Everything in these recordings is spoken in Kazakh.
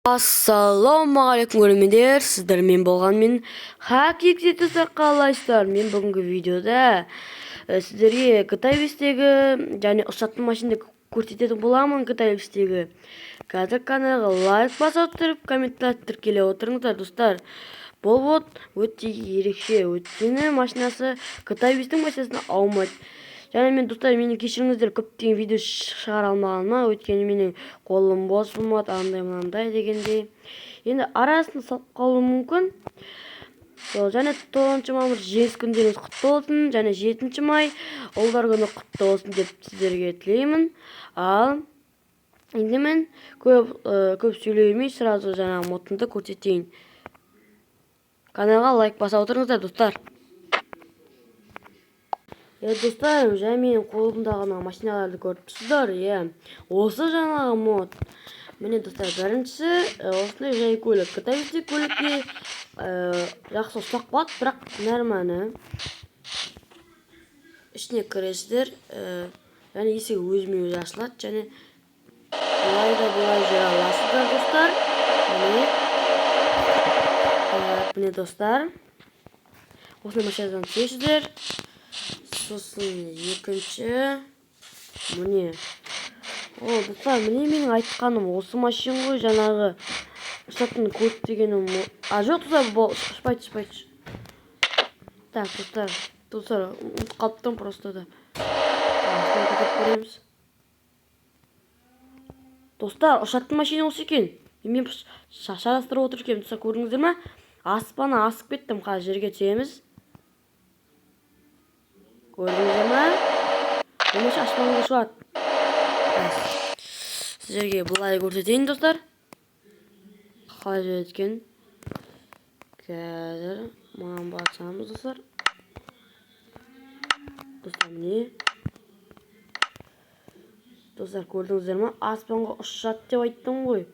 Ассалаумағалейкум, көрермендер! Сіздермен болған мен, Хакик. Достар, қалайсыздар? Мен бүгінгі видеода сіздерге GTA 5-тегі және ұшатын машинаны көрсететін боламын. GTA 5-тегі қазір каналға лайк баса отырып, комментарий тіркеле отырыңыздар. Достар, бұл вот өте ерекше, өйткені машинасы GTA 5-тің машинасына аумайды. Және мен, достар, мені кешіріңіздер көптеген видео шығара алмағаныма, өйткені менің қолым бос болмады, андай мынандай дегендей. Енді арасын салып қалуым мүмкін сол. Және 9 мамыр Жеңіс күндеріңіз құтты болсын және 7 май Ұлдар күні құтты болсын деп сіздерге тілеймін. Ал енді мен көп сөйлей бермей, сразу жаңағы модымды көрсетейін. Каналға лайк баса отырыңыздар, достар. Иә, достар, және менің қолымдағы мына машиналарды көріп тұрсыздар. Иә, осы жаңағы мод. Міне, достар, біріншісі осындай жай көлік. GTA 5-те көлікке жақсы ұстап қалады, бірақ нормально. Ішіне кіресіздер, және есігі өзімен өзі ашылады, және былай да былай жүре аласыздар, достар. Міне, так, міне, достар, осындай машинадан түсесіздер. Сосын екінші, міне, о, достар, міне, менің айтқаным осы машина ғой, жаңағы ұшатын көлік дегенім. А, жоқ, достар, бұл ұшпайды, ұшпайды. Так, достар, достар, ұмытып қалыптым просто да. Көтеріп көреміз, достар. Ұшатын машина осы екен, мен шатастырып отыр екенмін. Достар, көрдіңіздер ма, аспаннан асып кеттім. Қазір жерге түсеміз. Көрдіңіздер ма, бұл аспанға ұшады. Сіздерге былай көрсетейін, достар, қалай жүреді екен. Қазір маған басамыз, достар. Достар, міне, достар, көрдіңіздер ма, аспанға ұшады деп айттым ғой.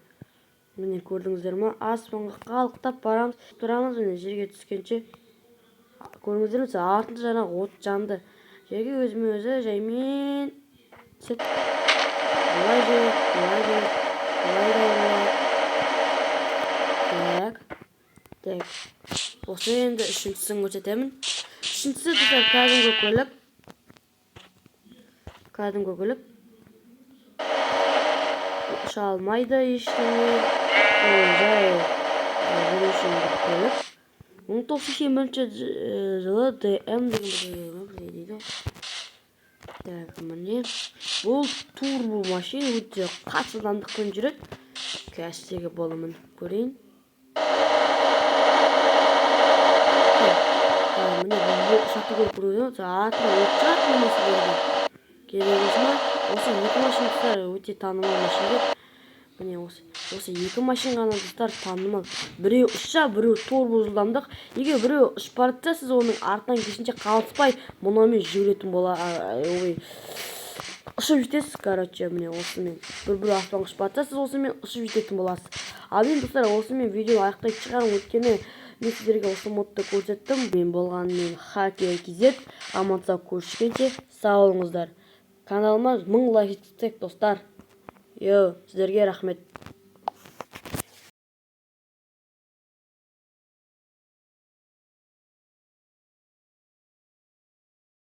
Міне, көрдіңіздер ма, аспанға қалықтап барамыз, тұрамыз. Міне, жерге түскенше, көрдіңіздер ме, артында жаңағы от жанды. Жерге өзімен өзі жаймен түседі. Былай жүреді, былай жүреді, былай да ұрылады. Так, так, осы енді үшіншісін көрсетемін. Үшіншісі, достар, кәдімгі көлік, кәдімгі көлік, ұша алмайды ештеңе, ол жай жүру үшін бір көлік. 1981 жылы ДМ деген бірдеңе дейді. Так, міне, бұл турбо машина, өте қатты жылдамдықпен жүреді. Қазір сіздерге бұны мініп көрейін. Міне, бұл ұшақты көріп көрдіңіз, артынан от шығады. Міне, сіздерге керек осы ма? Осы екі машина, достар, өте танымал машиналар. Міне, осы екі машина ғана, достар, танымал. Біреу ұшса, біреу турбо жылдамдық. Егер біреу ұшып бара жатса, сіз оның артынан керісінше қалыспай мынаумен жүгіретін бола, ой, ұшып жетесіз. Короче, міне, осымен біреу аспанға ұшып бара жатса, сіз осымен ұшып жететін боласыз. Ал мен, достар, осымен видеоны аяқтайтын шығармын, өйткені мен сіздерге осы модты көрсеттім. Мен болғанымен Хакер KZ. Аман сау көріскенше, сау болыңыздар. Каналыма 1000 лайк жеткізсек, достар. Йоу, сіздерге рахмет.